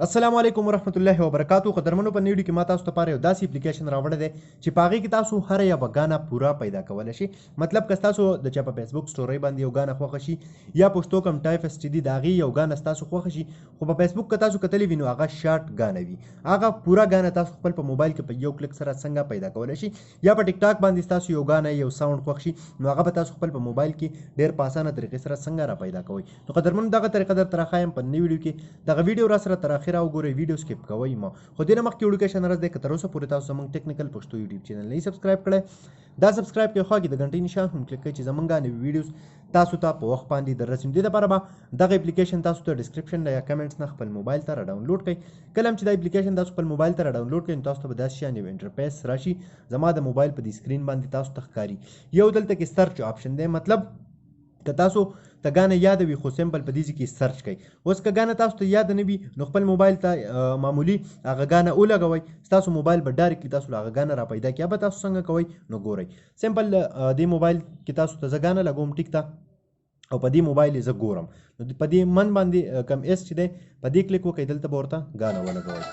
السلام علیکم ورحمت الله وبرکاتو. قدرمنو، په ویډیو کې ما تاسو ته پاره یو داسې اپلیکیشن راوړی دی چې په هغې کې تاسو هره یوه ګانه پوره پیدا کولی شئ. مطلب که تاسو د چا په فیسبوک سټوري باندې یو ګانه خوښه شي یا پښتو کوم ټایپس چې دي د هغې یو ګانه ستاسو خوښه شي، خو په فیسبوک که تاسو کتلی وي نو هغه شارټ ګانه وي، هغه پوره ګانه تاسو خپل په موبایل کې په یو کلیک سره څنګه پیدا کولی شئ، یا په ټیک ټاک باندې ستاسو یو ګانه یو ساوند خوښ شي نو هغه به تاسو خپل په موبایل کې ډېر په اسانه طریقې سره څنګه را پیدا کوئ. نو قدرمنو، دغه طریقه درته راښایم په نوې ویډیو کې. دغه ویډیو را سره تر اخره وګورئ، ویډیو سکیپ کوئ مه. خو دې نه مخکې وړوکی شان عرض دی، که تر اوسه پورې تاسو زموږ ټیکنیکل پښتو یوټیوب چینل نه سبسکرایب کړی، دا سبسکرایب کړئ، خوا کې د ګنټۍ نشان هم کلیک کړئ چې زموږ نوې ویډیوز تاسو ته په وخت باندې دررسي. دې لپاره به دغه اپلیکیشن تاسو ته ډسکرپشن یا کمنټس نه خپل موبایل ته را ډاونلوډ کړئ. کله هم چې دا اپلیکیشن تاسو خپل موبایل ته را ډاونلوډ کړئ نو تاسو ته به داسې شان یو انټرفیس راشي، زما د موبایل په دې سکرین باندې تاسو ته ښکاري. یو دلته کې سرچ آپشن دی، مطلب که تاسو ته ګانه یاد وي خو سمپل په دې ځای کې سرچ کړئ. اوس که ګانه تاسو ته یاد نه وي نو خپل موبایل ته معمولي هغه ګانه ولګوئ، ستاسو موبایل به ډایرکټلي تاسو له هغه ګانه را پیدا کړي. به تاسو څنګه کوئ نو ګورئ، سمپل دې موبایل کې تاسو ته زه ګانه لګوم، ټیک ته، او په دې موبایل یې زه ګورم. نو په دې من باندې کم اس چې دی په دې کلیک وکړئ، دلته به ورته ګانه ولګوئ.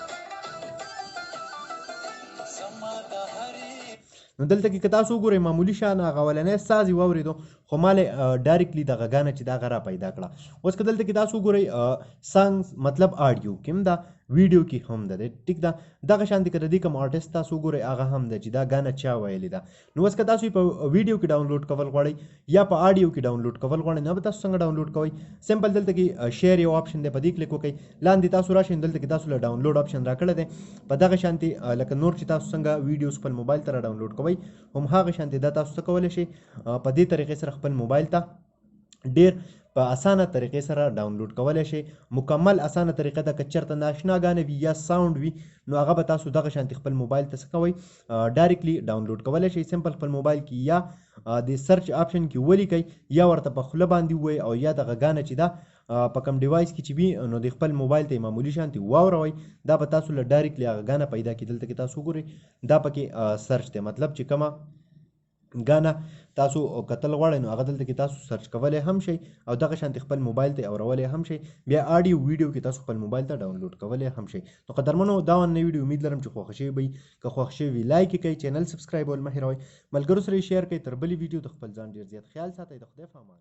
نو دلته کې که تاسو وګورئ معمولي شان هغه اولنی ساز یې واورېدو، خو ما له ډایرکټلي دغه ګانه چې دا هغه را پیدا کړه. اوس که دلته کې تاسو وګورئ سانګ مطلب آډیو کې هم ده، ویډیو کې هم ده، ټیک ده. دغه شان دي که د دې کوم آرټسټ تاسو وګورئ هغه هم ده چې دا ګانه چا ویلې ده. نو اوس که تاسو یې په ویډیو کې ډاونلوډ کول غواړئ یا په آډیو کې ډاونلوډ کول غواړئ نو به تاسو څنګه ډاونلوډ کوئ؟ سمپل دلته کې شیر یو آپشن دی، په دې کلیک وکړئ، لاندې تاسو راشئ، دلته کې تاسو له ډاونلوډ آپشن راکړی دی. په دغه شان دي، لکه نور چې تاسو څنګه ویډیوز خپل موبایل ته را ډاونلوډ کوئ هم هغه شان دي دا تاسو څه کولی شئ، په دې طریقې سره خپل موبایل ته ډېر په اسانه طریقې سره ډاونلوډ کولی شئ. مکمل اسانه طریقه ده. که چېرته ناشنا ګانه وي یا ساوند وي نو هغه به تاسو دغه شانتې خپل موبایل ته څه کوئ، ډایرکټلي ډاونلوډ کولی شئ. سمپل خپل موبایل کې یا، د سرچ آپشن کې ولیکئ یا ورته په خوله باندې ووایئ، او یا دغه ګانه چې ده، په کوم ډیوایس کې چې وي نو د خپل موبایل ته یې معمولي شانتې واوروئ، دا به تاسو له ډایرکټلي هغه ګانه پیدا کړي. دلته کې تاسو وګورئ دا پکې، سرچ دی، مطلب چې کومه ګانه تاسو کتل غواړئ نو هغه دلته کې تاسو سرچ کولی هم شئ او دغه شانتې خپل موبایل ته اورولی هم شئ. بیا آډیو ویډیو کې تاسو خپل موبایل ته ډاونلوډ کولی هم شئ. نو قدرمنو، دا نوې ویډیو امید لرم چې خوښه شوې به وي. که خوښ شوې وي لایک یې کړئ، چینل سبسکرایب ول مه هېروئ، ملګرو سره یې شیر کړئ. تر بلې ویډیو د خپل ځان ډېر زیات خیال ساتئ. د خدای په امان.